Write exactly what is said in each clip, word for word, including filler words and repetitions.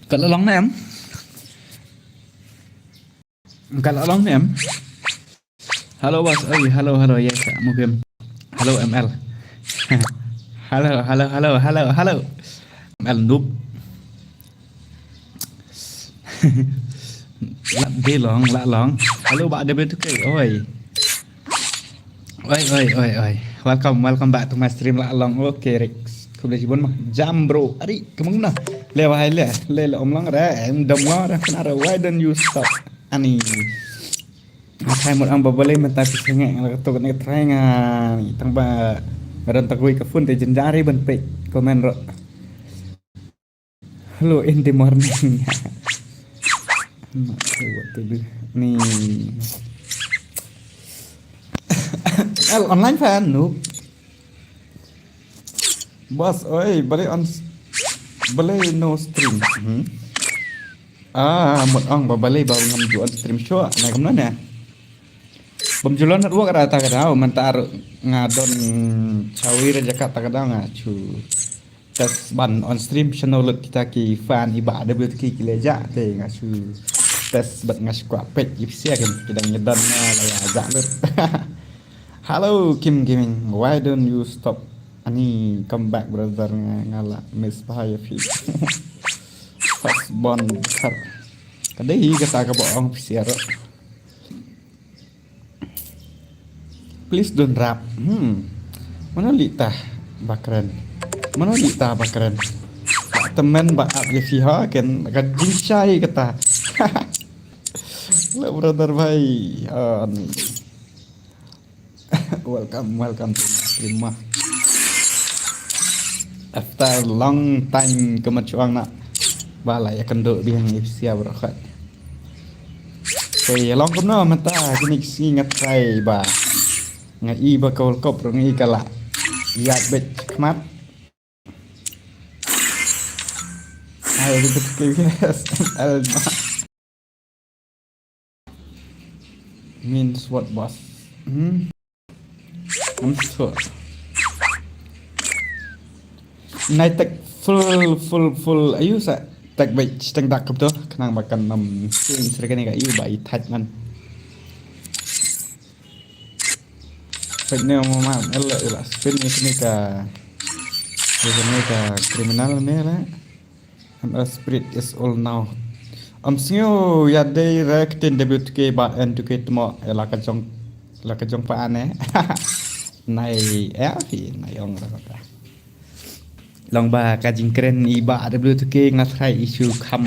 Ka la long ne em? Ka la long ne em? Hello boss, oi, hello, hello, yes, I'm okay. Hello M L. Hello, hello, hello, hello, hello. M L noob. La dei long, la long. Hello bah W two K, oi. Oi, oi, oi, oi. Welcome, welcome back to my stream la long. Okay, Rex. Khublei shibun ma. Jam bro. Ari, kumno? Le wahai le. Le le om long re. Em dom long re. Kena re. Why don't you stop? Ani. Nga try mut ang ba balei mynta phi sngewbha nga la ka tuk ne try nga ni tang ba nga don ta ka phone te jynjar ban peit comment ro. Hello in the morning. Not sure what to do. Ni. Al online fan no. Boss, oi, balei on, balei no stream. Hmm? Ah, mut ong ba balei ba ngam ju on stream show. Na kumno ne? Bym ju lon network ra ta ka daw, mynta nga don chawi ra jaka ta ka daw nga chu test ban on stream channel lut kita ki fan i bah W two K ki leh ja te nga chu test bad nga chu kwah peit i psia kan ki dang ïa don na la ïa ja lut. Hello Kim Gaming, why don't you stop? Ani come back brother, nga, nga la miss bha ïa phi. First born thar. Ka dei hi kata ka ba ong psia ro. Please don't rap. Hmm. Mano lih ta ba kren. Mano lih ta ba kren. Ba temen ba ap ïa phi ha kan ka jingshai kata. Le brother bhai. Ah, ni. Welcome, welcome to my stream ma. After long time ka mat chuang na. Ba la ïa kynduh biang ïa psia baroh khat. Te long kumno mynta kine ki sngi nga try ba nga i ba ka World Cup ruh nga i ka la ïaid beit khmat. Ai, ri beit ke yes. Al ma. Means what, boss? Hmm? I'm sure. Nai tek full, full, full. Ayu sa tek bai chiteng dak kapto. Kenang makan nam. Sing sira kene ka ayu bai thaj man. Peit ne ma ma el la spin ne kene ka, ne kene ka criminal ne la. And a spirit is all now. Am sngew ïa dei re ktien W two K bad N two K tmo, eh, la ka jong, la ka jong pa ne. Nai, eh, phi, nai ong ra ka. Long ba ka jingkren i bah W two K nga try issue kham,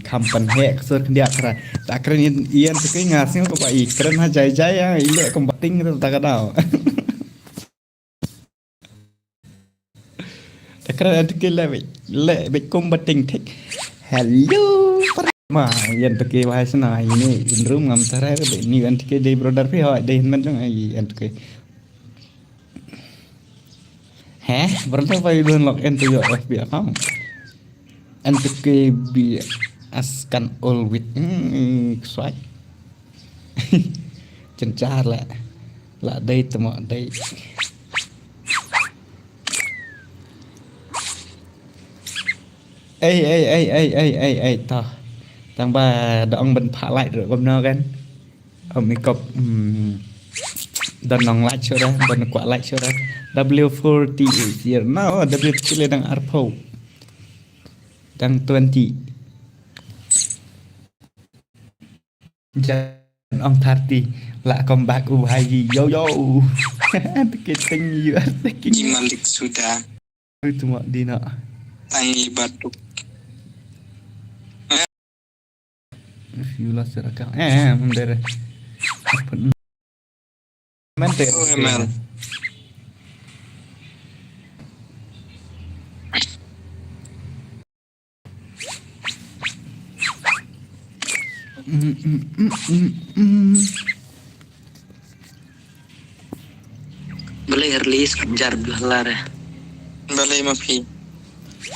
kham pan hek sur khyndiat try. Ta kren i N two K nga sngew ka ba i kren ha jai jai ïa i leh kum bating ta ka daw. Ta kren N two K leh beit, leh beit kum bating thik. Hello. Ma, N two K wahai sna ini in room ngam try re beit ni N two K dei brother phi ha dei hynmen jong ai N two K. Heh, brother, why you don't log into your F B account? N two K B S kan all with, hmm, kswai. Cencar lah. Lah dei temo dei. Ei, ei, ei, ei, ei, ei, ei, toh. Tang ba da ong ban phah like ruh kumno kan. Ym i kop, hmm. Don nong like shuh re, don kwah like shuh re. W forty-eight year. No, W forty-eight dang arphew. Dang twenty. Jan ong thirty. La come back u hai yo yo. Ticketing you are taking. Di Malik sudah. Itu mak dina. Tangi batuk. If you lost your account. Eh, eh, mem dere. Mante. Oh, M L. Mm, mm, mm, mm, mm. Balei release jar belah lar eh. Balei ma phi.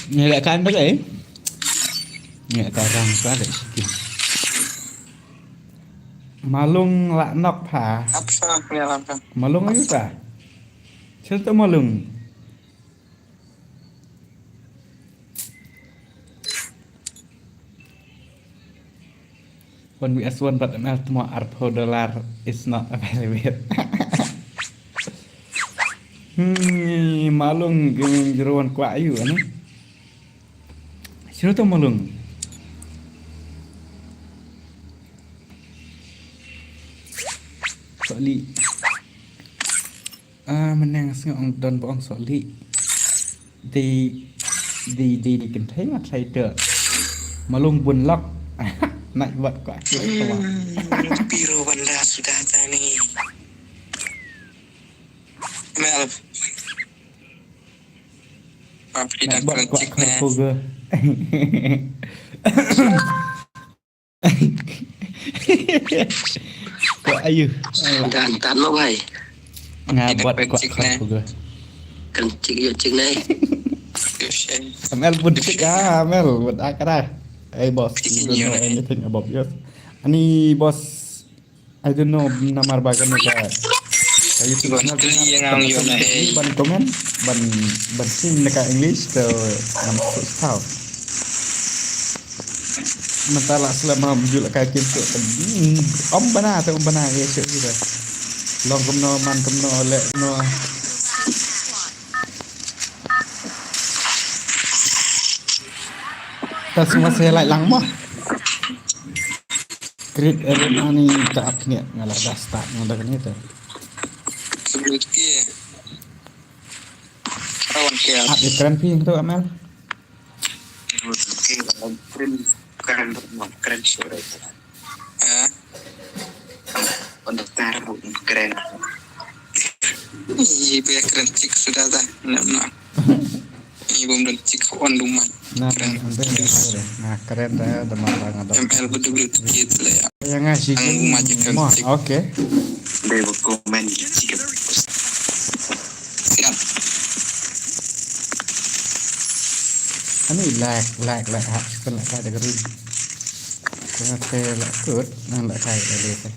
Ni leh kan balei. Ni leh kan rang ka leh sikit. Malung la nok pha. Apsa ni leh kan. Malung ayu ta. Cerita malung. One V S one bad M L tmo arphew dollar is not available. Hmm, Malung Gaming zero one kwah ayu ani. Sino to Malung? Sohli. Ah, menang sngew ong don ba ong Sohli. Di di di di kynthei ma trai te. Malung bun lok. Nak buat kwah kwah. Hmm, piro banda sudah tani. Mel. Apa nak tidak buat kwah klik kwah nih? Ko ayu. Dan tan lo bhai. Nga buat kwah kwah ko. Kan cik yo cik nai. Amel buat cik ah, Amel buat akara. Hey boss, you don't know anything about you. Ani boss, I don't know namar ba kan ka. Ka YouTube channel ban comment, ban ban sing na ka English to nam suk tau. Mynta la slem ham ju la kai kim tu. Om bana te om bana ye shu ji da. Long kumno man kumno le kumno. Ta suma se lai lang mo. Create edit ani ta ap ni ngala dasta ngala ni ta. Sebelum ke. Awan ke. Ap ikran pi tu Amel. Kren, kren, kren sore. Eh? Untuk taruh kren. Iya, biar keren cik sudah dah. Nak, nak. Iya, belum dan cik kawan rumah. Nah, keren. Nanti ada, ada. Nah, keren dah, ada malah ada. M L betul-betul cik lah ya. Yang ngasih. Ang rumah cik keren cik. Oke. Dia berkomen cik. Siap. Ani lag, lag, lag, ha, kan lag kai da gari. Kan kai lag kut, nan lag kai da gari.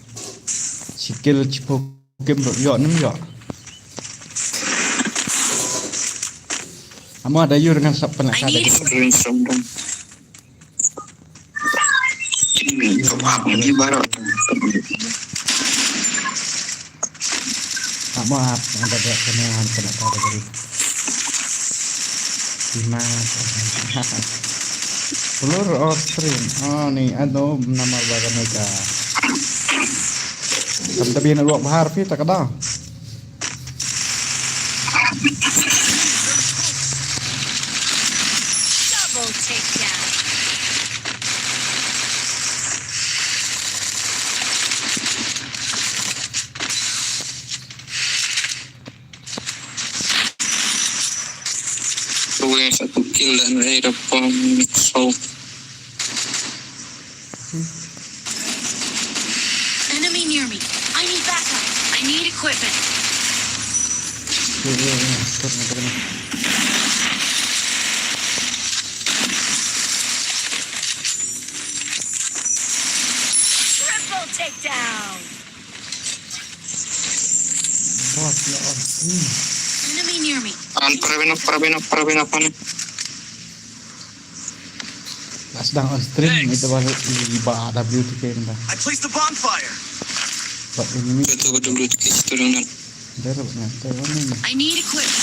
Sikil chipo kim ro yo nim yo. Amo da yur ngan sap kan lag kai da gari. Maaf, maaf, ada dia kena kena kena kena. Terima. Pelur off stream. Oh ni ado nama baga mega. Kam tabi na ruak bahar pi tak ada. Double takedown. Tuwe satu kill dan ray depan so. Enemy near me. I need backup. I need equipment. Triple takedown. Boss, ya on. Enemy near me. An parabeno, parabeno, parabeno, parabeno. Last down on stream, ito ba iba W T K nda. I placed the bonfire. But enemy. Ito ba W T K ito lang nan. Dero nga, ito lang nan. I need equipment.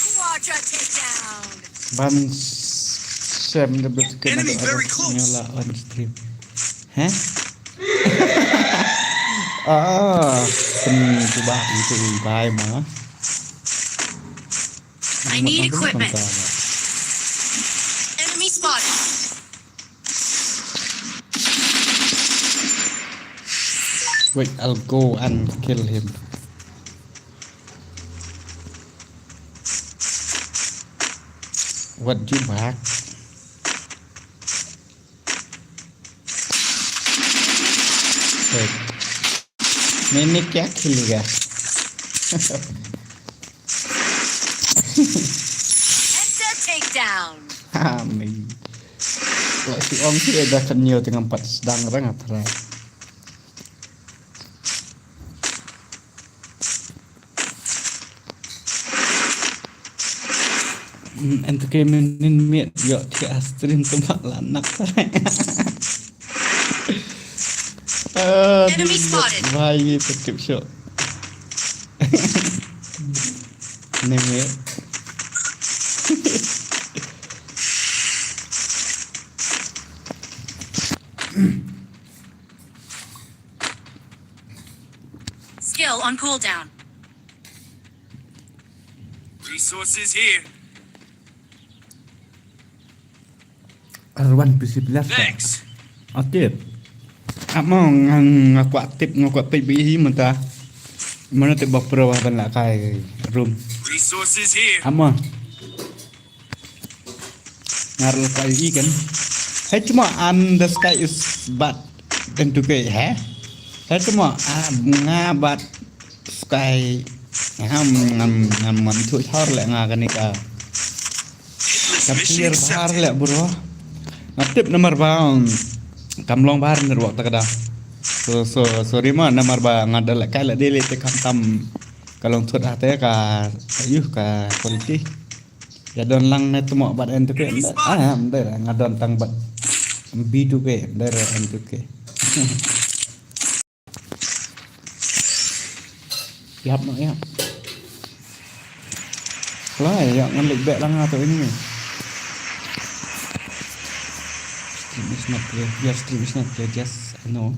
Quadra takedown. Ban sem de bit kena. Enemy very close. Nyala on stream. Heh? Ah, pen coba itu bai ma. I need equipment. Enemy spotted. Wait, I'll go and kill him. What do you back? Wait. मैंने क्या खेलेगा? Headset takedown. Ha, mei. Lah si Om si dah kenyot dengan empat sedang orang apa? Entertainment nin miet yo ti a stream tu mak la nak. Ah, Enemy spotted. Bhai, ye tu tip show. Ni miet. Skill on cooldown. Resources here. Arwan P C Plus. Thanks. Atip. Amo nga, nga kwah tip, nga kwah tip bi hi mata. Mana tip ba pro ban la kai room. Resources here. Amo. Ngar la kai i kan. Hai cuma and the sky is bad. Tentu ke, he? Hai cuma, ah, nga bad sky. Ngam, ngam, ngam, ngam tu har le nga kani ka. Ka clear har le bro. Nga tip namar ba, um, kam long ba har network ta ka da. So, so, sorry ma, namar ba nga da le kai le daily te kam tam ka long thut ha te ka, ka yuh ka quality. Ya don lang ne temo bad N two K. Ah, em, dai nga don tang bad B two K, dai N two K. Yap no yap. Lai ya ngan lek bek lang atau ini. Stream is not clear. Your stream is not clear. Yes, I know.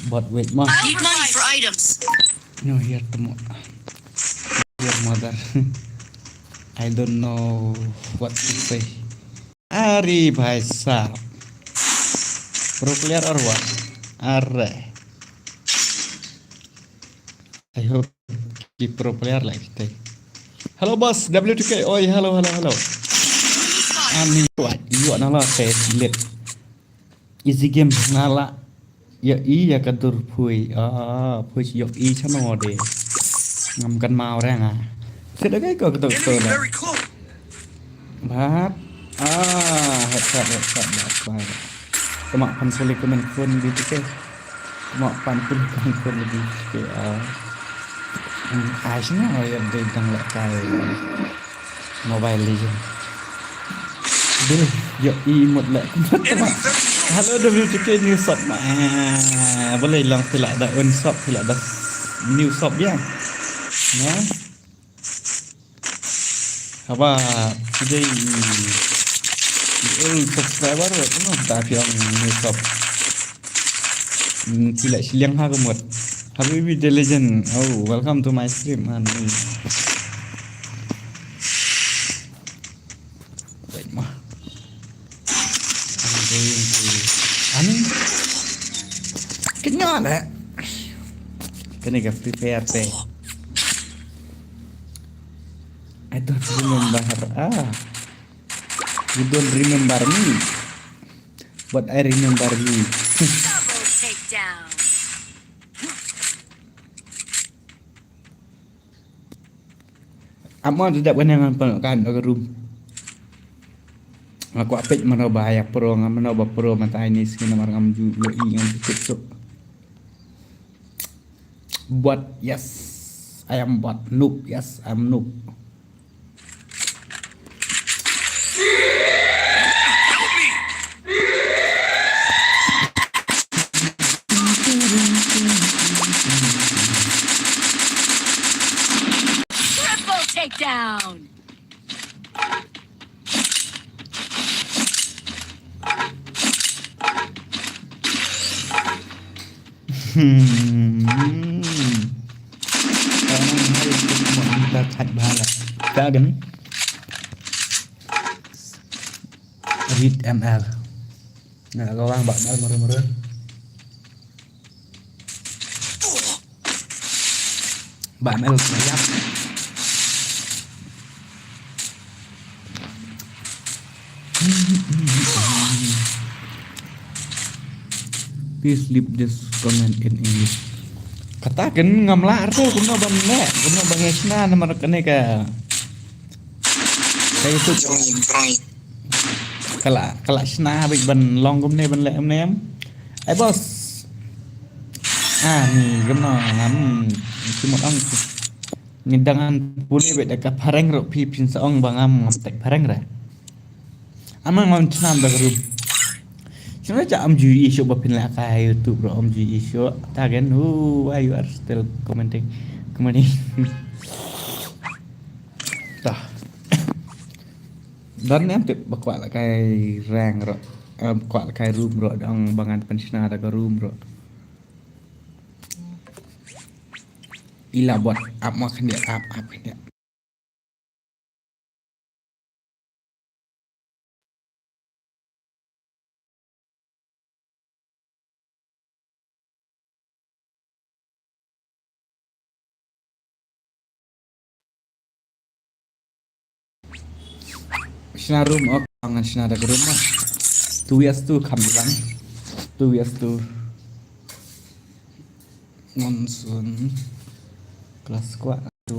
But wait, ma. Need money for items. No, here temo. Your mother. I don't know what to say. Are bhai sahab. Pro player or what? Are. I hope ki pro player lah kita. Hello boss, W two K. Oi, hello, hello, hello. Ani wat, you are not allowed to let. Easy game nala. Ïohi ïa ka dur phui. Ah, phui ïohi chano de. Ngam kan mau reng ah. Sida kai ko ketok to da. Bad. Ah, headshot, headshot, bad, bad. Tama pan puli kumen kun di tu ke. Tama pan puli kumen kun di tu ke. Ah. Ai sini ïa de dang lek kai. Mobile Legend. Dil, ïohi mut leh. Hello, W T K new sub. Ah, boleh lang phi la da un sub, phi la da new sub ïa. Na? Haba, today, old subscriber, no, ta phi ong new sub. Hmm, phi la shiliang ha ka mut. Habibi the legend. Oh, welcome to my stream, man. Wait, ma. I'm going to, I mean, kenya na. Kani ka prepare te. I don't remember her. Ah. You don't remember me. But I remember you. Double takedown. Amo tu dap kena ngan pun kan ka room. Aku apik mana bahaya pro, ngam mana ba pro mata ini sini namar ngam ju ïohi ngam ju tip tu. Bot, yes. I am bot. Noob, yes, I am noob. Triple takedown. Hmm. Orang hai tu semua minta kat bala. Kagen. Read M L. Nah, kau orang bak mal murun-murun. Ba M L sayap. Please leave this comment in English. Kata kan ngam lah arto kumno ban leh, kumno ban leh shna namar kane ka. Ka YouTube. Ka la, ka la shna bik ban long kumne ban leh kumne em. Ai boss. Ah, ni kumno ngam. Kumno ang. Ngi dang an pule bad da ka phareng ruh phi phin sa ong ba ngam ngam tek phareng re. Ama ngam chnam da ka room. Sino cha am ju i shu ba phin la ka YouTube ruh am ju i shu. Ta gen who why you are still commenting. Commenting. Ta. Dan ne am tip ba kwah la kai rang ruh. Em, kwah la kai room ruh dang ba ngan pynshna da ka room ruh. Ila bot ap ma khyndiat ap ap khyndiat. Shna room ok ngan shna da ka room ma. Tu wias tu kham lang. Tu wias tu. Monsoon. Class kwah tu.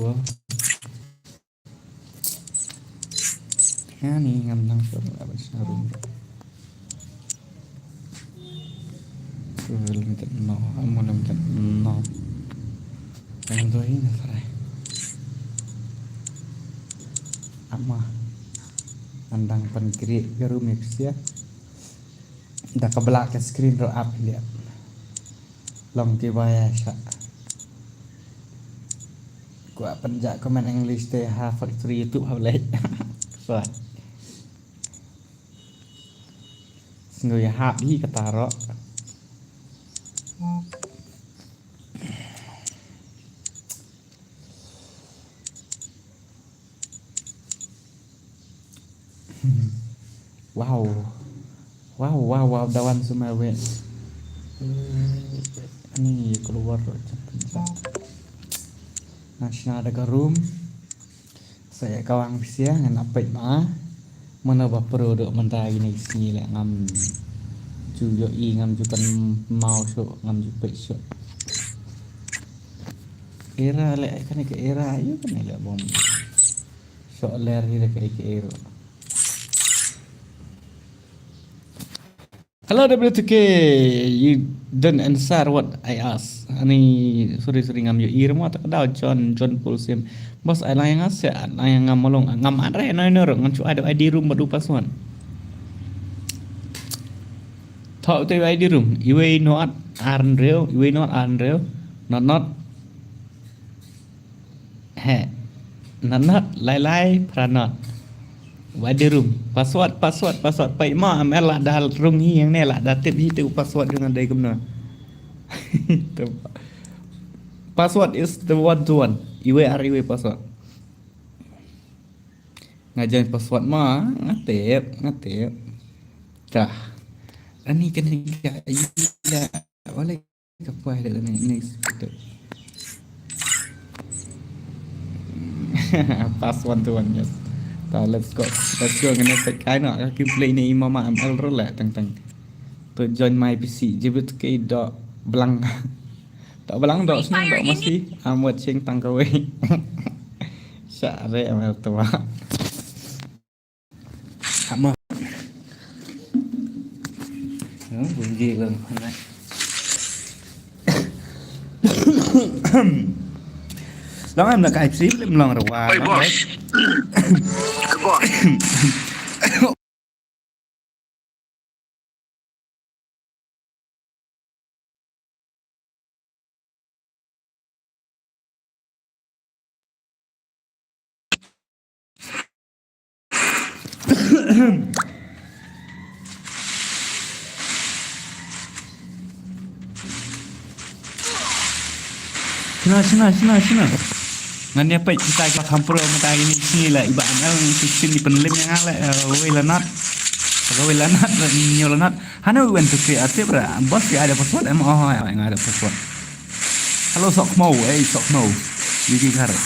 Ani ngam nang pun la ban shna room. Limited no, amo limited no. Yang tu ini sarai. Ama andang pan create ka room ya pisia. Da ka black screen ro up dia. Long ki baya sha. Kwah pynjah comment English te ha factory YouTube ha blei. So. Sngew ïahap hi kata ruh. Wow. Wow, wow, wow, da wan sumar wei. Ani keluar ruh jap jap. Ngan shna da ka room. Sa ïa kawang pisa ngan ap peit ma. Mano ba pro dok mynta kine ki sngi leh ngam ju ïohi ngam ju kynmaw shuh ngam ju peit shuh. Era leh kane ka era aïu kane leh bom. Shuh ler hi da kaei kaei ruh. Hello W two K, you don't answer what I ask. Ani, sorry, sorry, ngam ïohi ruh ma ta ka daw John, John Paul Sim. Boss, ai lang ïa nga se, ai lang ïa nga ma long, ngam ai re, no, no, ruh, ngan shu ai da I D room bad u password. Tho, te I D room, iwei not, ar hynriew, iwei not, ar hynriew, not, not. He. Not, not, lai, lai, phra not. Wadi room. Password, password, password. Peit ma, am lah da rung hi hangne lah da tip hi tu password jong nga dei kumno. Tu. Password is the one to one. Iwei ar iwei password. Nga join password ma, nga tip, nga tip. Tah. Ani kane ka ila. Wala Ka poi da ne next. Pass one to one, yes. Ta, let's go. Let's go. Ngane pek kai no ka gameplay ne i mama M L role tang tang. To join my P C. Jibit ke do blang. Do blang do snang do masi. Amot sing tang kawei. Sha re M L tua. Ama. Bungji lang. Long am na kai psi lim long rawa. Hey boss. Hey boss. Shna, shna, shna, shna. Ngan ïa peit kita ki kham pro mynta kine ki sngi la iba M L ngi shisien i pynlem ïa nga la, eh, wei la nat. Wei la nat, la nyo la nat. Hana wen tu ke ate bra. Bos ki ada password em oh, ya, nga ada password. Hello Sok Mo, eh Sok Mo. Wiki kare.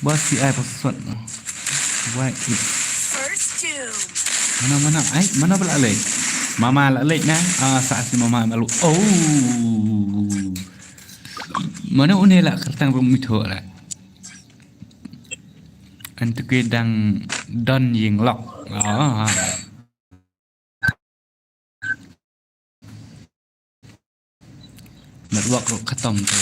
Bos si ai password. Wai. Mana mana ai mana ba la leh. Mama la leh na. Ah sa si mama malu. Oh. Mana une la kertang ba mitho la. Antu ke dang don ying lok. Ah. Network ruh khatam te.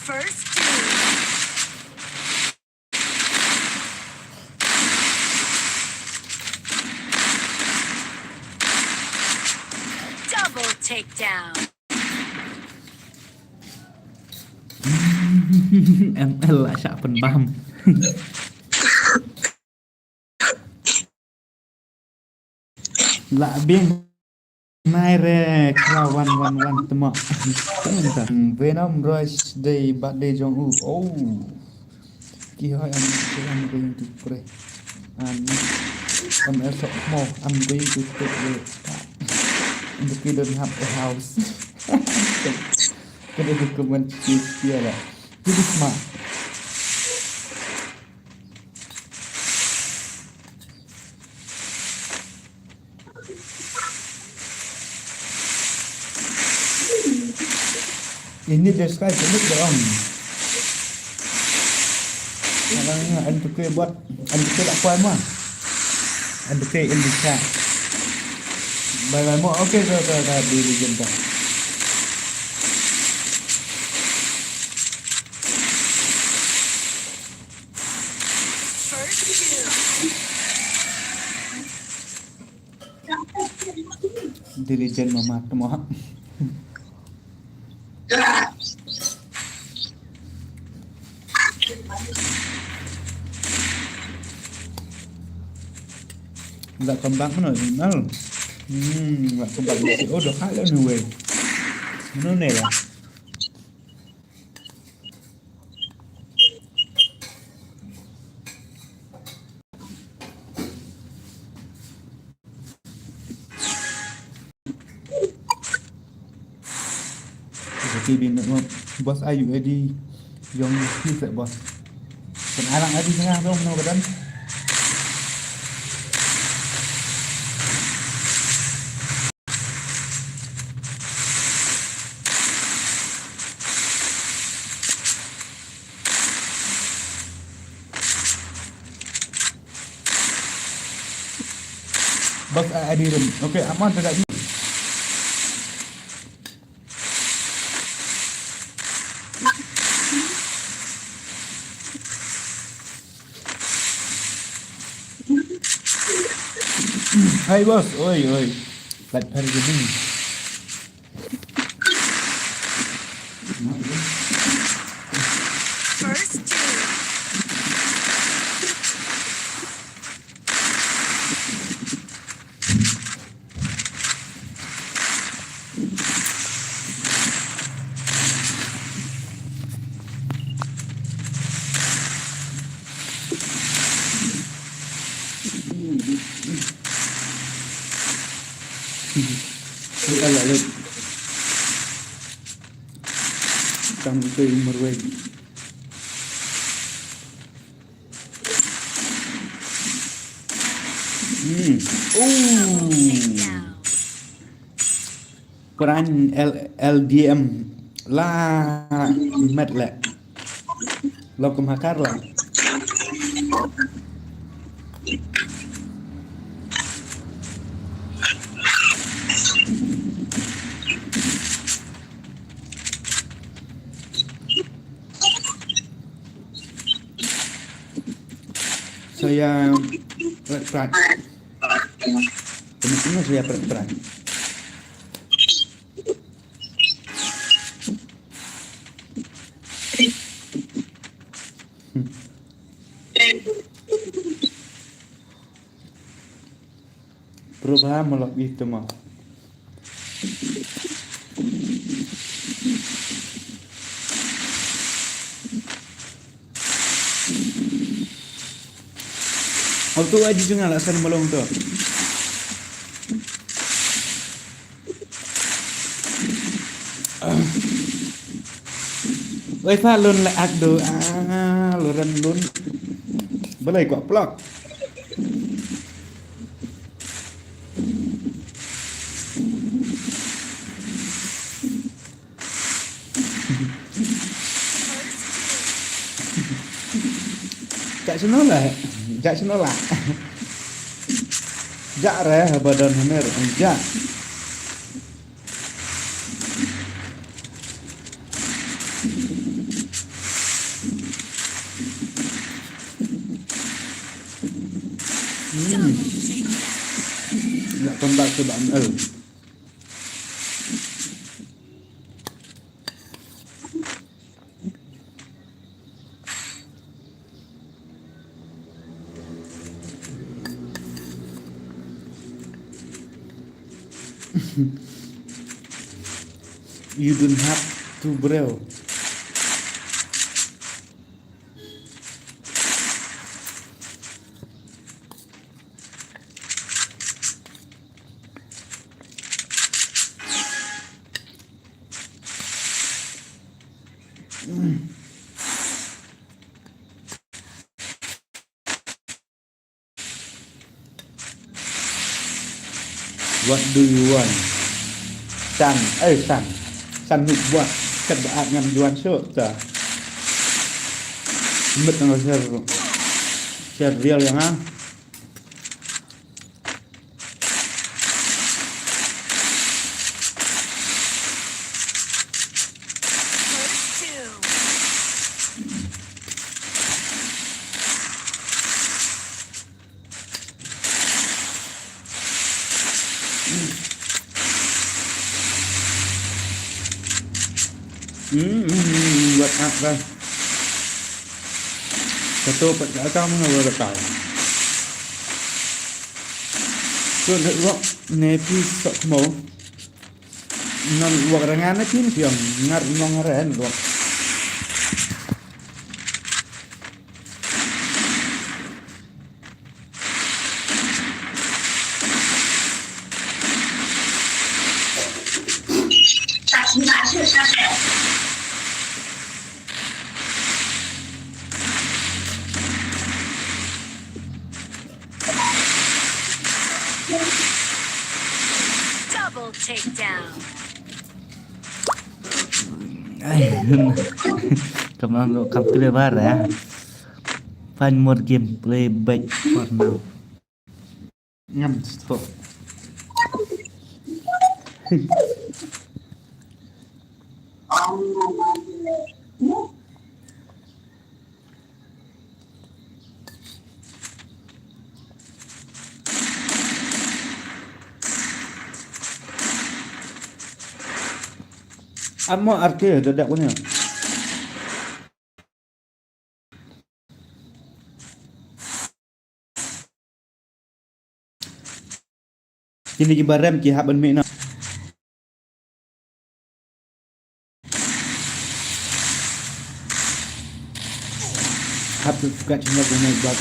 First team. Double takedown. M L lah syak pynbam. Lah bing. Nai re kra wan wan wan temo. Venom Rush Day birthday jong u. Oh. Ki hoi, I'm, I'm going to pray. And I'm also more. I'm going to take the and the kid don't have a house. Kena dokumen cik dia lah. Jadi smart. Ini dia sekali sebut dia om. Sekarang ni ada tukar buat, ada tukar tak kuat mah. Ada tukar in the chat. Bye bye mo. Okay, okay, okay, okay. Di di jumpa. Diligent mama tu mah. Lah kembang mana Inal? Hmm, lah kembang. Oh, dah kalah ni weh. Mana ni lah? Zaki bin Boss ayu edi yong hi sek boss. Kan alang edi tengah dong no badan. Bas a adi rum. Okay, aman tak ada. Hai bos, oi oi. Kat hari ini. First team. Tang te marwei. Hmm. Oh. Pran L-, L D M la met le. Lo kum hakar la. Saya prak-prak. Kena-kena saya prak-prak. Probha malok ito mo. Hok tu aji jong nga la san malong tu. Wei fa lun la ak du, ah, lu ran lun. Balei kwah plak. Jak snow la, jak snow la. Jak re, haba don hamer, jak. Hmm. Nak kembal ke Bang El. You don't have to, bro. What do you want? San, eh, san. San nuk buat kat ba at ngam juan suk ta. Met nang share, share real yang ah. Hmm, hmm, hmm, buat apa? Satu pat ka akam na wa rakai. So, network ne pi sok mo. Network rangan ne pi piang ngar nong ren network. Double takedown. Come on, come to the bar, eh? Find more gameplay back for now. Ngam stop. Amo arke da dak punya. Kine ki barem ki hap ban mih na. Hap tu kat sini aku naik bak.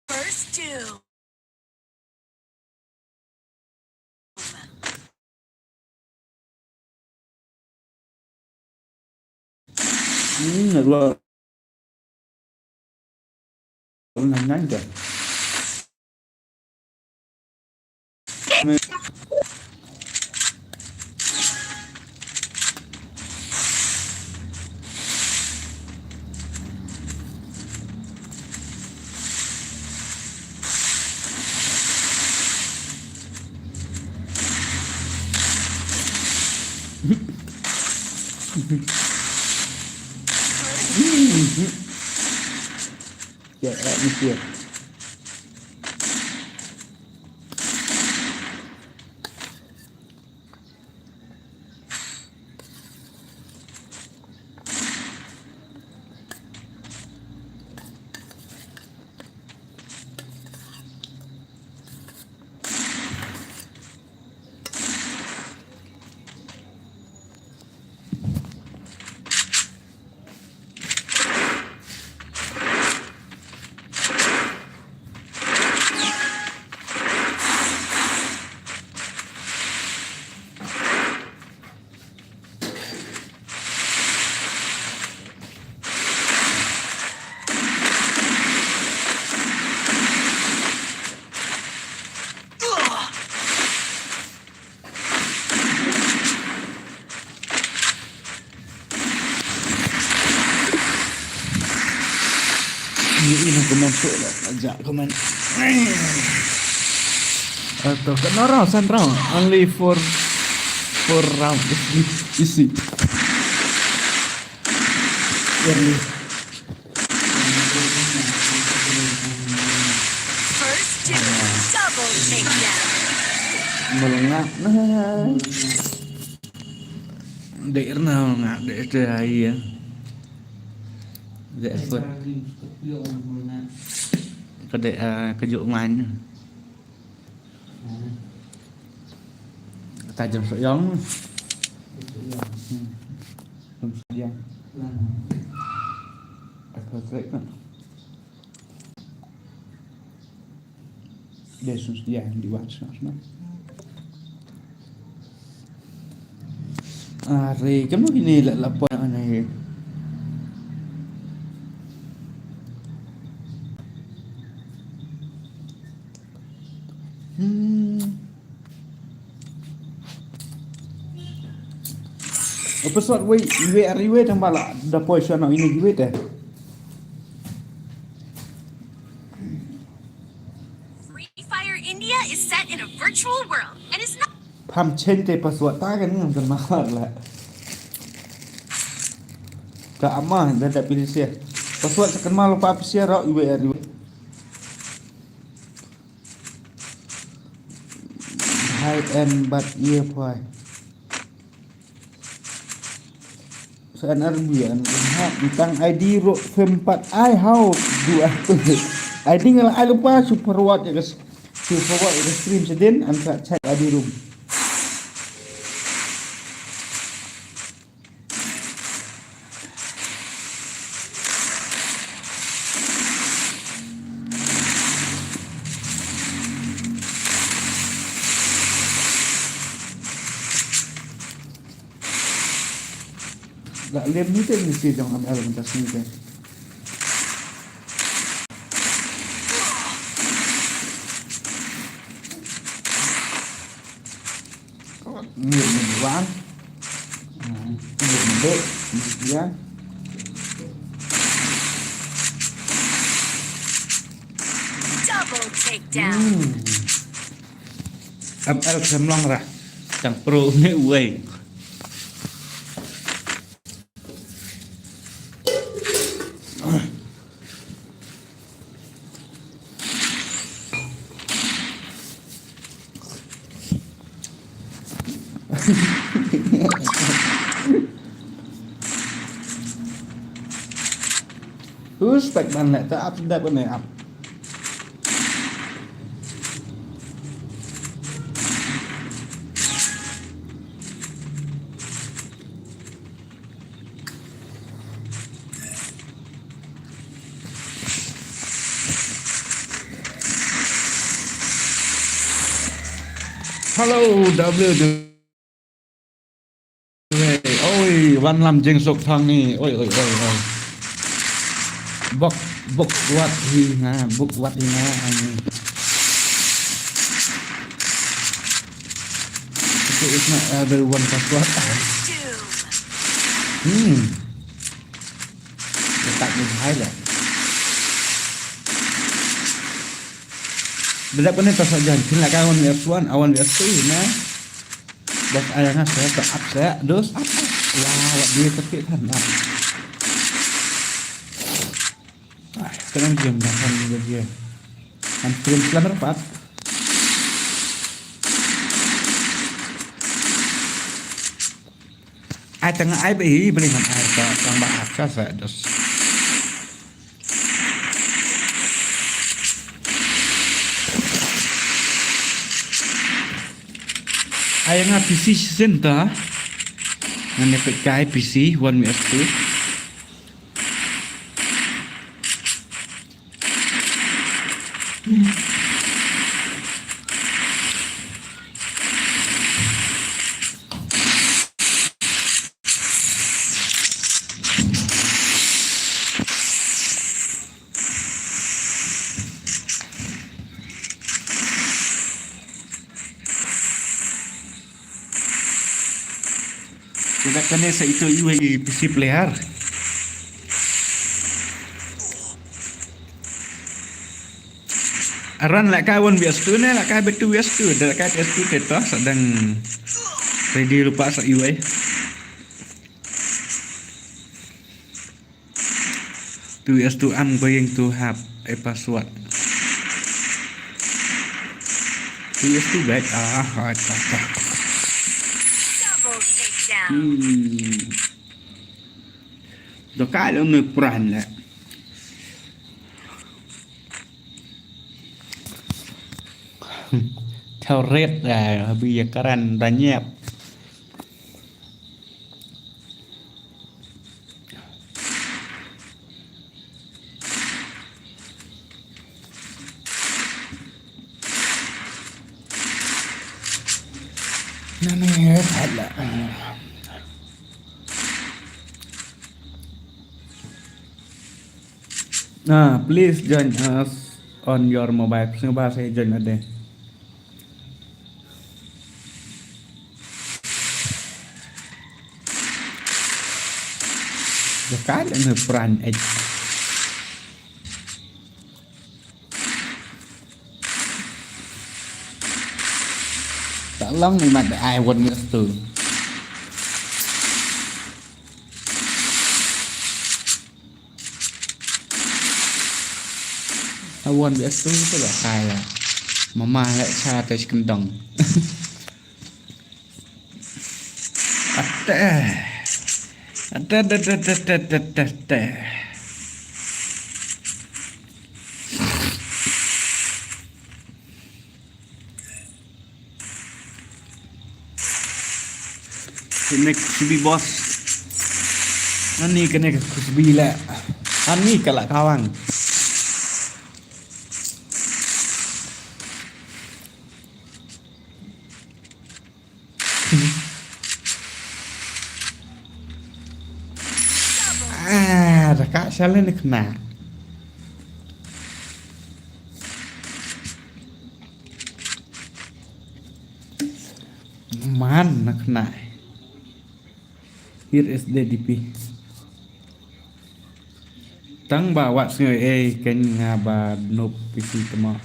First two. Hmm, dua. Nang nang dah. Yeah, let me see it. Ina comment tu lah, ajak comment. Atau kena round, san round. Only four, four round. Easy, easy. Early. First two, double takedown. Melengah nah. Dek erna melengah, dek tu ai ya. Dek effort. Ka dek, ah, ka juk man. Ka jam sok yong. Hmm. Jam sok yong. Effort rek kan. Dei sngewsih ïa di wan sngewsih. Are, kano kine la la poi ane. Hmm. Episode wei, iwe ari we tang bala da poi shano ini iwe te. Free Fire India is set in a virtual world and is not Pham chen te password ta kan ngam kan mahar la. Ka ama da da pilih sia. Password sa kan malu pa pisia ro iwe ari we. Hai en bat ie poi. Sa an arbi an ha tang I D ro fem pat ai hau du ah. I D ngala ai lupa super wat ya guys. Super wat ya stream sedin an sa check I D room. Dak lem ni te ni si jong am el mentas ni te. Ni ni wan. Ni ni dek ni dia. Double takedown. Hmm. Am el semlong ra. Tang pro ni uai. Who's back man let the up that one up. Hello, W W. Oi, wan lam jing suk thang ni. Oi, oi, oi, oi. Bok, bok wat hi nga, bok wat hi nga. Ani. Itu is not everyone password. Hmm. Letak ni hai lah. Bedak pun ni password jan. Kena kan one versus one, one versus two na. Bas ayang asa tak up sa, dos up. Wah, wak dia tapi kan up. Ah, kena jam dah kan dia dia. Kan film selamat dapat. Ai tengah ai beri beri kan ai ka tambah aka sa dos. Ai nga P C center. Ngan ne kai P C one V S two. Kita kena sa itu iwe P C player. Aran la kai one V S two ne, la kai bet two V S two, da la kai P S two te to, sa dang ready rupa sa iwai. Two V S two, I'm going to have a password. Two V S two bet, ah, ah, ah, ah. Hmm. Doka lo me pran le. Tauret, eh, bi ya karan danyep. Nani ya kala. Ah, please join us on your mobile. Sngewbha sa join ade. Dekat ne pran ek. Tak long ni mat ai wan ngestu. Awan biasa tu tu lah kaya. Mama lek sa tu si kendong. Ate. Ate, ate, ate, ate, ate, ate, ate. Kane ka kushbi boss. Ani kane ka kushbi la. Ani ka la kawang. Ah, da ka shalin kena. Man na kena. Here is the D P. Tang ba wat sngew ei ken nga ba noob P C tama.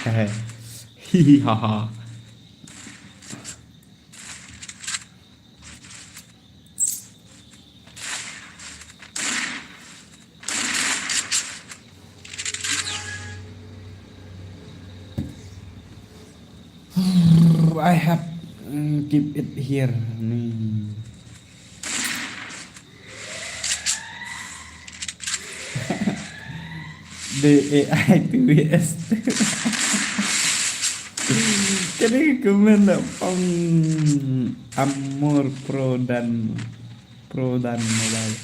Hehe. Hihi haha. I have, mm, keep it here. Hmm. The A I P V S. Kane ka comment na pang Amor Pro dan Pro dan mobile.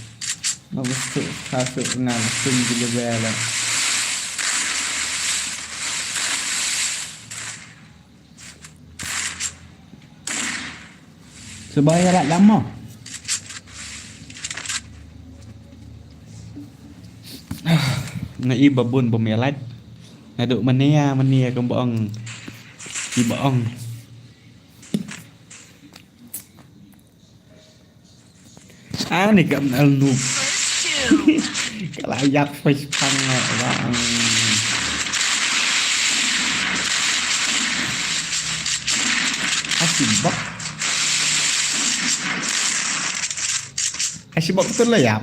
Nga mesti kasut nga mesti gila bela. Sebab ïa lad lama. Nga i babun bym ïa lad. Nga duk mania mania ka ba ong. Ki ba ong. Ani kam al noob. Ka la ïak face pang la bang. Asi bok. Asi bok betul la ïap.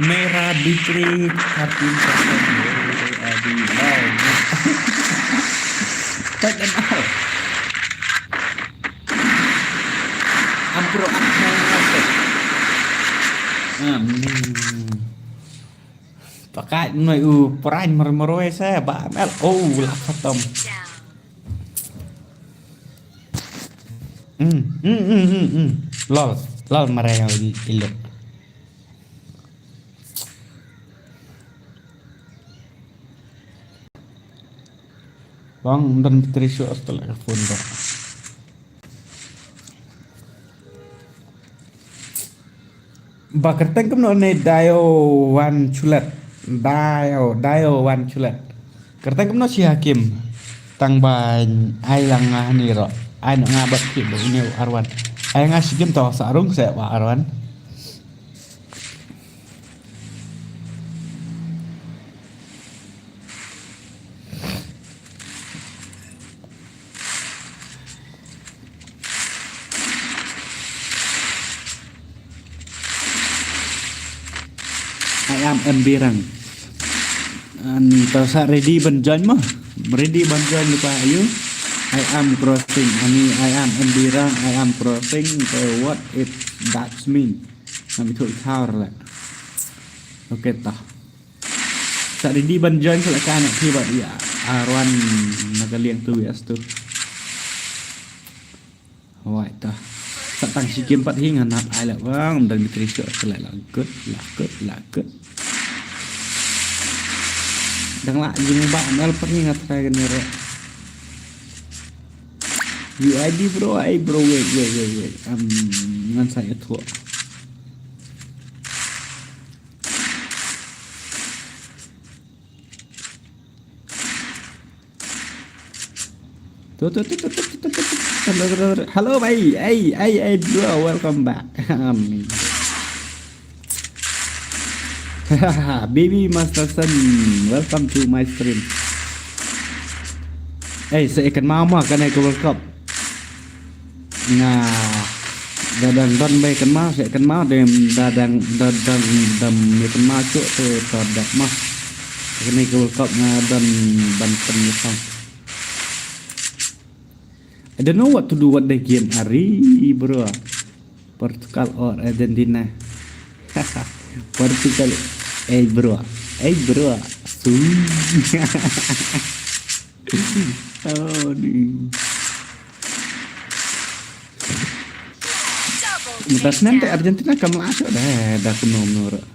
Mera betray thirteen percent. Adi, wow. Take them out. Ampro, ampro. Amin. Pakat noi u prime mermeroi saya ba mel. Oh, la khatam. Hmm, hmm, hmm, hmm, hmm. Lol, lol, maraya di ilok. Bang, dan battery show asal ka phone ba. Ba kyrteng kumno ne Dio Wan Chulet. Dio, Dio Wan Chulet. Kyrteng kumno shi Hakim. Tang ba ai lang nga hani ro. Ai no nga bat ki bo ne Arwan. Ai nga shi game to sa rung se wa Arwan. I am M B Rang. An to sa ready ban join mo. Ready ban join lupa ayu. I am crossing. Ani I am M B Rang. I am crossing. So what it that mean? Nami tu ithar la. Okay ta. Sa ready ban join sa la ka na ki ba ya. Arwan na ka liang tu ya tu. Wai ta. Sa tang shi game pat hi nga nap ai la bang dan mitri shu ka la la good la good la good. Dang la jing ba M L pat hi nga try kan ro. U I D bro ai bro wait wait wait wait. Um, ngan sa ya thua. Tu tu tu tu tu tu tu tu tu. Hello, hello, hello, bhai. Hey, hey, hey, bro, welcome back. Um, Baby Master Son, welcome to my stream. Hey, sa ikan mama kan ai ka World Cup. Nga da dang don bai kan ma se kan ma dem da dang da dang dam ye kan ma chu te to dap ma. Kane ka World Cup nga don ban kan ye song. I don't know what to do what the game ari bro. Portugal or Argentina. Portugal. Hey bro. Hey bro. Su. Oh ni. Mutas nanti Argentina kam lah asuk dah dah kuno menurut.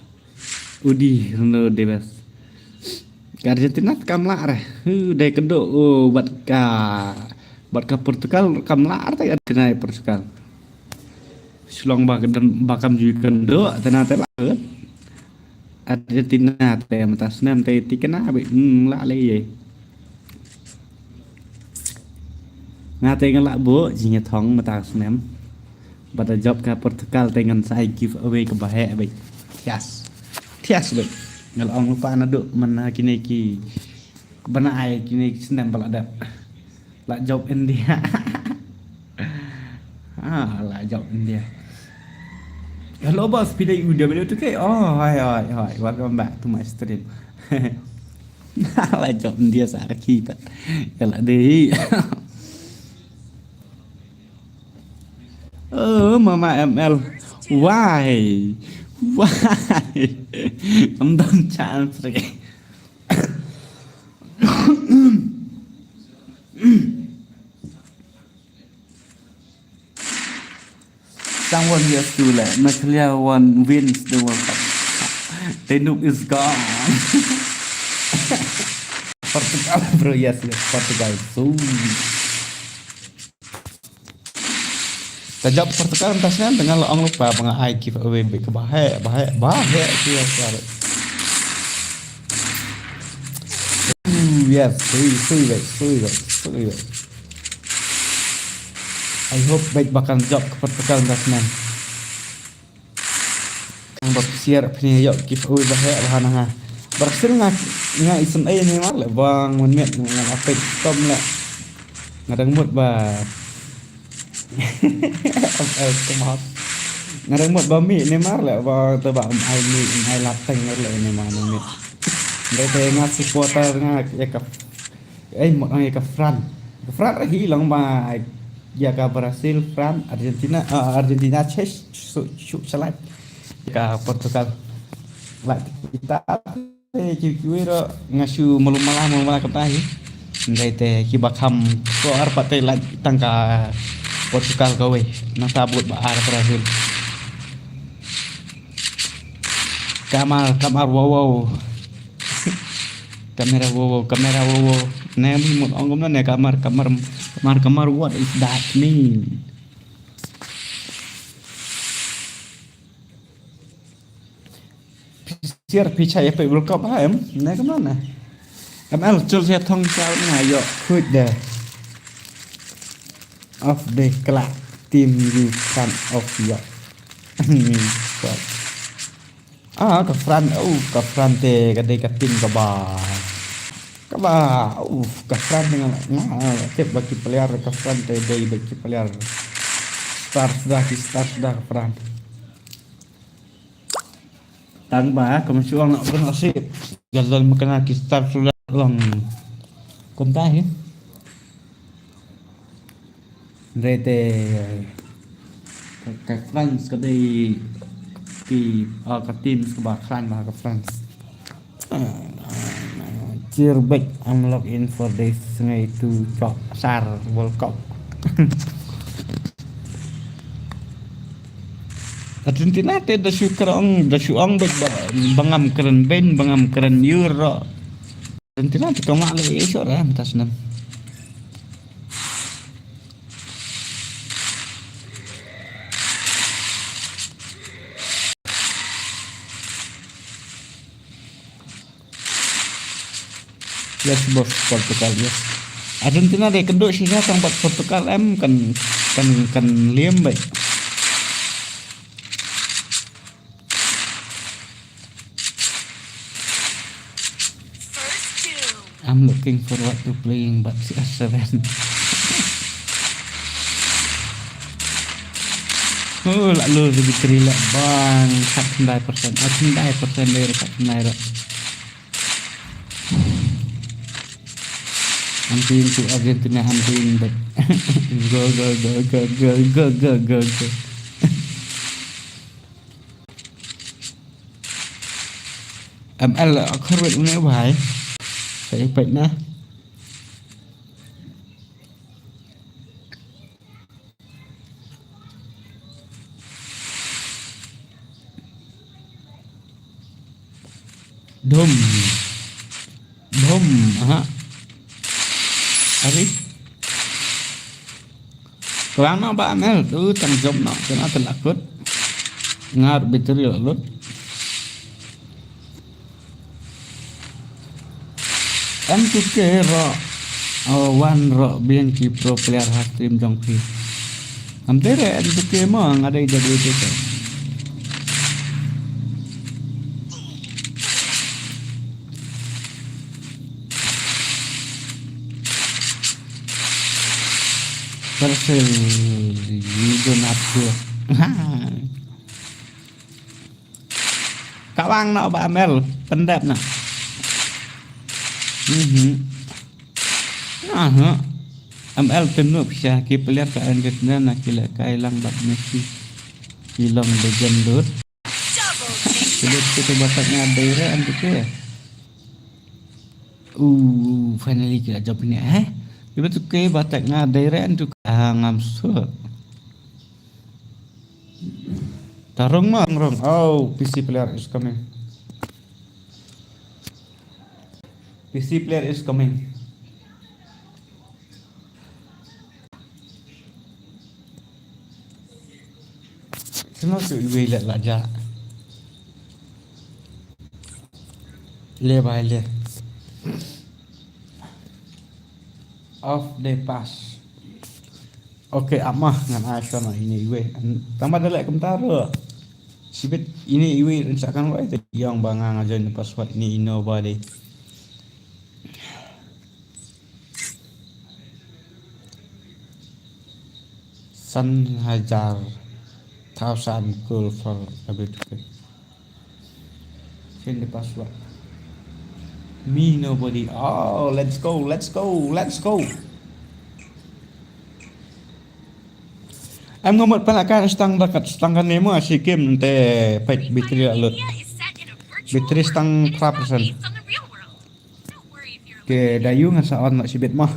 Udi no debas. Ka Argentina kam lah dah. Hu dai kendo oh bat ka bat ka Portugal kam lah dah Argentina Portugal. Shlong ba kedan ba kam ju kendo tena te lah. Argentina te mata snem te ti kena bi hmm la le ye. Nga te nga la bo jing thong mata snem. Bad da jop ka Portugal te ngan sa ai giveaway ka ba heh bi. Yes. Yes bi. Nga la ong lupa na du man ha kine ki bana ai kine ki snem ba la dep. La jop India. Ah, la jop India. Hello boss, pidai udah beli tu ke? Oh, hi hi hi. Welcome back to my stream. La jop India sa arki pat. Kala dei. Oh, mama M L. Why? Why? Am dam chance re. Someone here to like nuclear one wins the World Cup. The noob is gone. Portugal, bro, yes, yes, Portugal. So, ta jop Portugal ta snem dengan la ong lupa ba nga ai giveaway big ba heh ba heh ba heh ki ya sar. Yes, sui sui wek sui wek sui wek. I hope bad ba kan jop ka Portugal ta snem. Kan ba psiar pni yok giveaway ba heh ba hana nga. Brazil nga nga isen ai ni mar le bang men met nga apek tom le. Nga dang mut ba F L Thomas. Nga dang mut ba mi ni mar le ba te ba ai mi ai lateng le ni mar ni. Dei te nga supporter nga ya ka ai mut ya ka Fran. Ka Fran hi long ba ya ka Brazil, Fran, Argentina, ah, Argentina che su su chalai. Ka Portugal. Like kita Te ki ki wei ro nga shu malu mala malu mala kata hi. Ngai te ki ba kham ko ar pat te lait tang ka Portugal ka wei. Nang ta bud ba ar Brazil. Kamar kamar wow wow. Kamera wow wow kamera wow wow. Ne mi mut ong kumno ne kamar kamar kamar kamar what is that mean? Siar picha ya pe World Cup ha em. Ne kemana? M L chul sia thong chau na yo khuid de. Of the clock. Team you front of your. Ah, ka front, oh, ka front te ka dei ka team kaba, kaba, oh, ka front te nga, nga tip ba ki player ka front te dei ba ki player star suda, ki star suda ka front. Tang ba ka ma shu ong na ka nasib. Ka don ma kane ki star suda long. Kumta hi. Hynrei te ka, ka France ka dei ki, ah, ka team kaba khlaiñ bha ka France. Cheer bad I'm logged in for this, ngai tu chok sar World Cup. Argentina te da shu kren, da shu ong bad ba, ba ngam kren beiñ, ba ngam kren ïur ruh. Argentina te ka mah leh ïa shuh re mynta snem. Yes, boss, Portugal, yes. Argentina dei kynduh shisha tang bad Portugal em kan, kan, kan liam bad. I'm looking forward to playing bad C R seven. Oh, la lu si battery la bang, khatkhyndai persen, ah, khyndai persen dei, khatkhyndai ruh. I'm playing to Argentina, I'm playing bad. Go, go, go. M L akhir wet une bhai. Sa ïa peit na. Dhum. Dhum, aha. Ari. Kawang noh ba M L, tu tang jop noh, kena te la kut. Ngar battery la lut. M two K ruh, oh, wan ruh biang ki pro player ha stream jong phi. Am dei re M two K mo, nga dei W T K. Brazil, you don't have to. Kawang noh ba M L, pyndep noh. Mhm. Aha. M L te nup sha ki player ka Argentina na ki lehkai lang bad Messi. Ki long legend lut. Ki lut ki te batak nga dei re M two K. Uh, finally ki la jump ni, eh? Ki M two K batak nga dei re M two K. Ah, ngam suk. Tarong ma, tarong. Oh, P C player is coming. P C player is coming. Sino su iwi le la ja. Le bai le. Of the past. Okay, ama ngan ai shwa na ine iwe. Tang ba da leh kumta ruh. Shibit ine iwe rin sa kan wai te ïong ba nga nga join password ine ino ba de. San hajar, thousand gold for every ticket. Change the password. Me nobody. Oh, let's go, let's go, let's go. Em ngamut pala kan stang dakat stang kan nemo si kim te pek bitri alut. Bitri stang pra persen. Ke dayu nga sa on na sibit mah.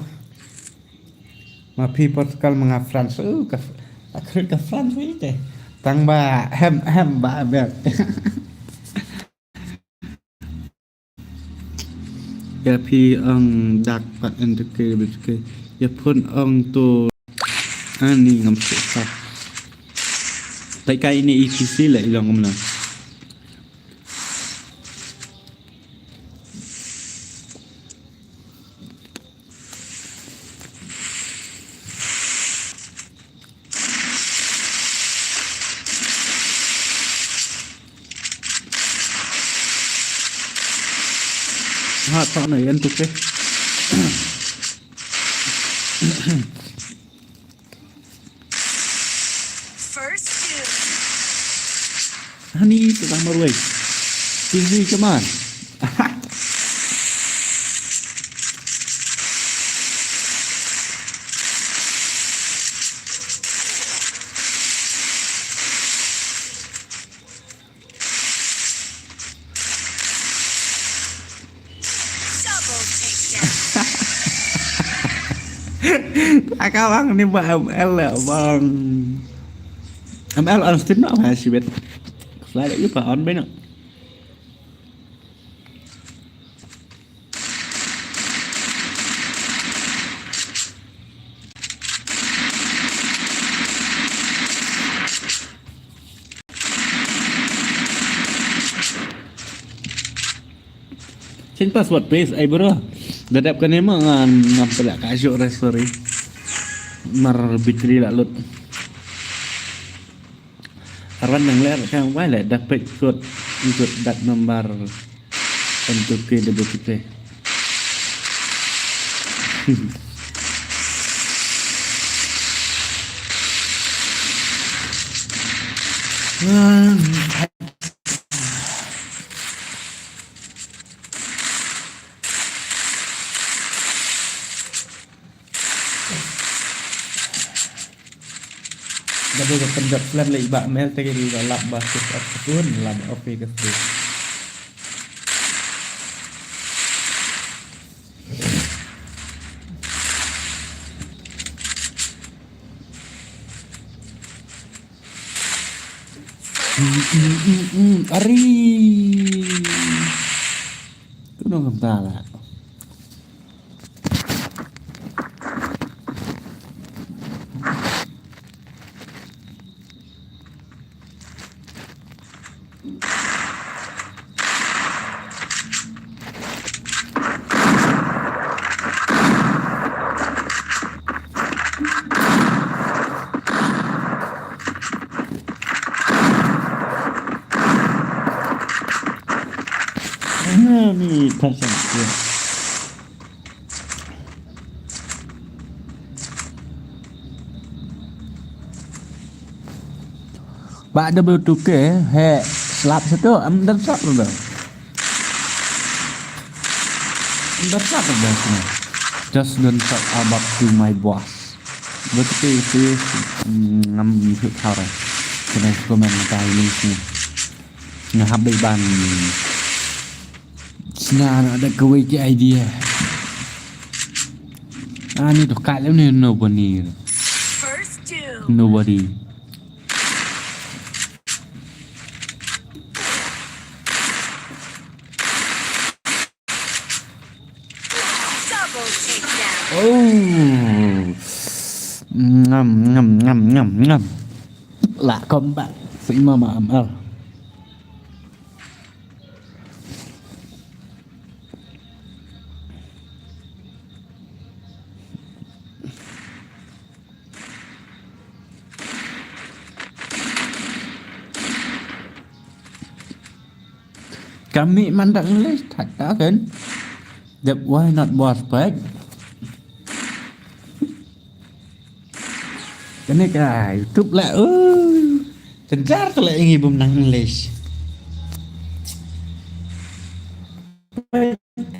Ma phi Portugal ma nga France. Uh, ka, ka khrut ka France wi te. Tang ba hem, hem ba ber. Ya phi ong dak pat en te ke bet ke. Ya phun ong to ani ngam suk. Pai kai ni E T C le ilong ngam na. Thok na ïa tu ke. Hani tu dah marwei. Tizi keman. Aka bang ni ba M L lah bang. M L on stream nak mah sibet. Slide lagi pa on beno. Change password please, ai bro. Dadap kane ma ngam ngam pela ka syuk re, sorry. Mar bitri la lut. Arwan nang ler kan wai le dapet kut ikut dat nombar untuk ke debut kita. Dabo ka pynjot plan lei ba mel te ki la lap ba sit up pun lam ofi ka sit. Ari. Kuno kentala. Ni pasang dia. Ba da ba tu ke he slap satu am dan slap tu dah. Am dan slap tu dah sini. Just don't talk about to my boss. Betul tu ngam tu thara. Kena komen mata ini sini. Nga hap dei ban sna na da kawei ki idea. Ani to ka lem ne nobody. Nobody. Oh. Ngam ngam ngam ngam ngam. La combat. Si mama amal. Kami mandak English tak taken. Dep why not boss pek. Kane ka YouTube la uh. Tegar tu la ingi bum nang English.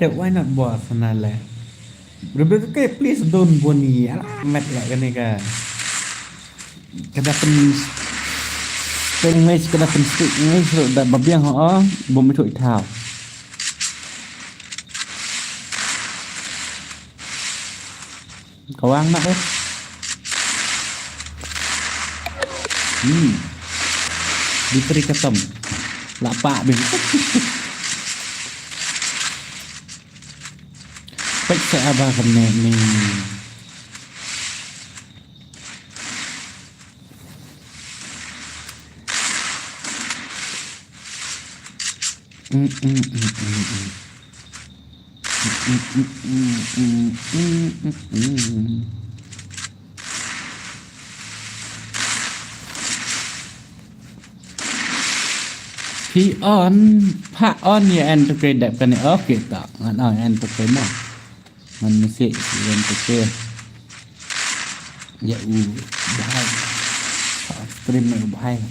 Dep why not boss na la. Rebe ke please don't boni. Ala met la kane ka. Kada pen English kada pen speak English da babiang ho bum itu itau. Kawang nak eh. Hmm. Diperi ketem. Lapa bin. Pek se abah kene ni. Phi on, pha on ïa N two K dep kane. Okay, ta ngan on N two K mo. Ngan message ïa N two K. Ïa u bhai. Stream ïa u bhai.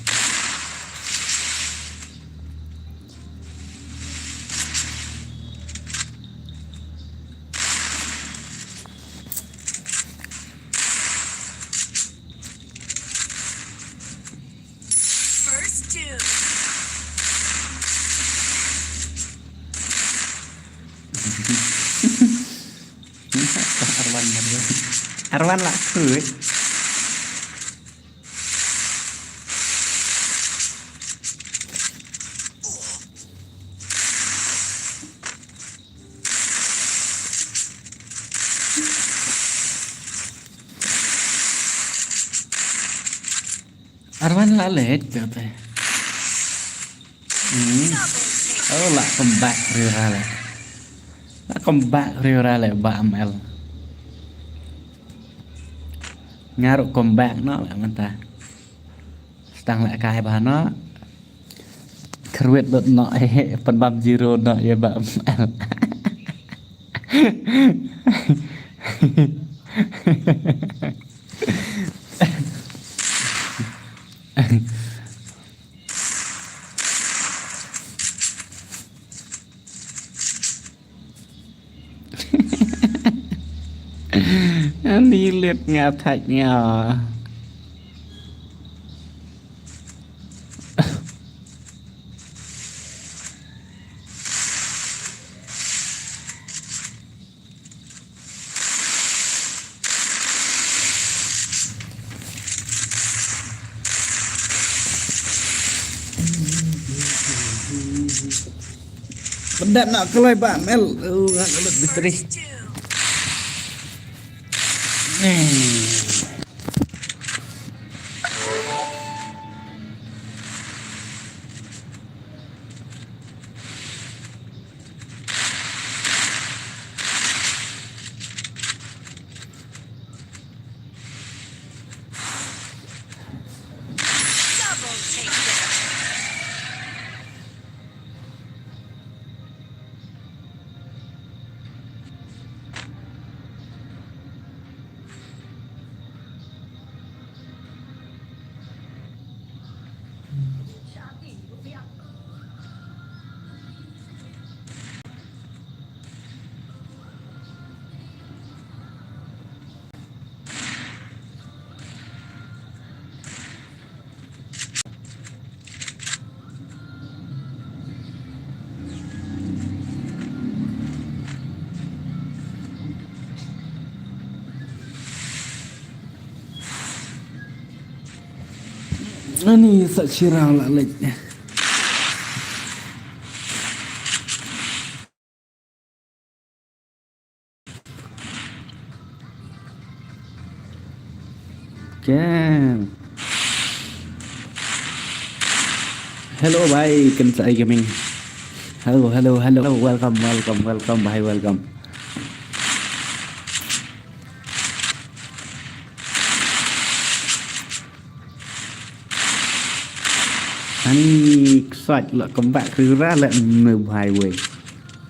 First two. Arwan, Arwan. Arwan lah kuit. Arwan lah leit kata. Hmm. Oh, lah comeback Rira leh. Lah comeback Rira leh Bah M L. Nga ruh comeback noh leh mynta. Sdang leh kai bha noh. Kyrwit lut noh, eh, pynbam zero noh ïa Bah M L. Ani lit nga thait nga. Pyndet noh kloi Bah M L. Oh, nga ka lut battery. Eh. Double takedown. Ani sa chirang la lek. Kan. Hello, bhai, Kansai Gaming. Hello, hello, hello. Welcome, welcome, welcome, bhai, welcome. Ani Ksoit lah comeback Rira lah, me bhai wei.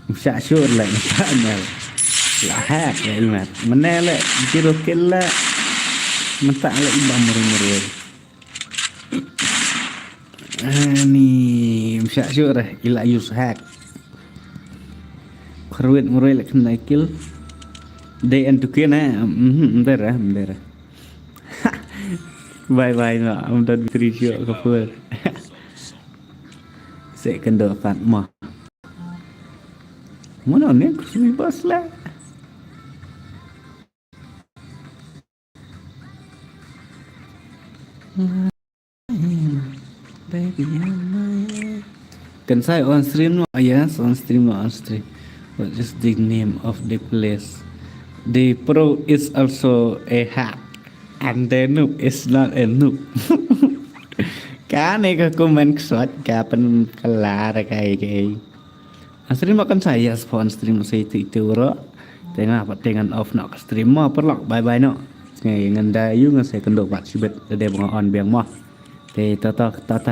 Msha shur lah msha nel. Lah hack lah imat. Mane lah zero kill lah. Mentak lah ibam murmur wei. Ani msha shur eh, ila use hack. Kyrwit murwit lah kena kill. Day and two kill eh. Mhm, mder eh, mder eh. Bye bye no, I'm done with three show ka pur. Second do pat mo. Mano ne kusui bas lah. Baby, I'm my Kansai on stream no? Yes, on stream no, on stream. What is the name of the place? The pro is also a hack, and the noob is not a noob. Kane ka comment Ksoit ka pynkylla kai kai. Asri ma kan sa, yes, phone stream sa itu itu ro. Tengah pat tengan off no ka stream mo, paralok, bye bye no. Ngai ngan da yu ngan sa kynduh pat shibit da dei ba nga on biang mo. Te tata tata.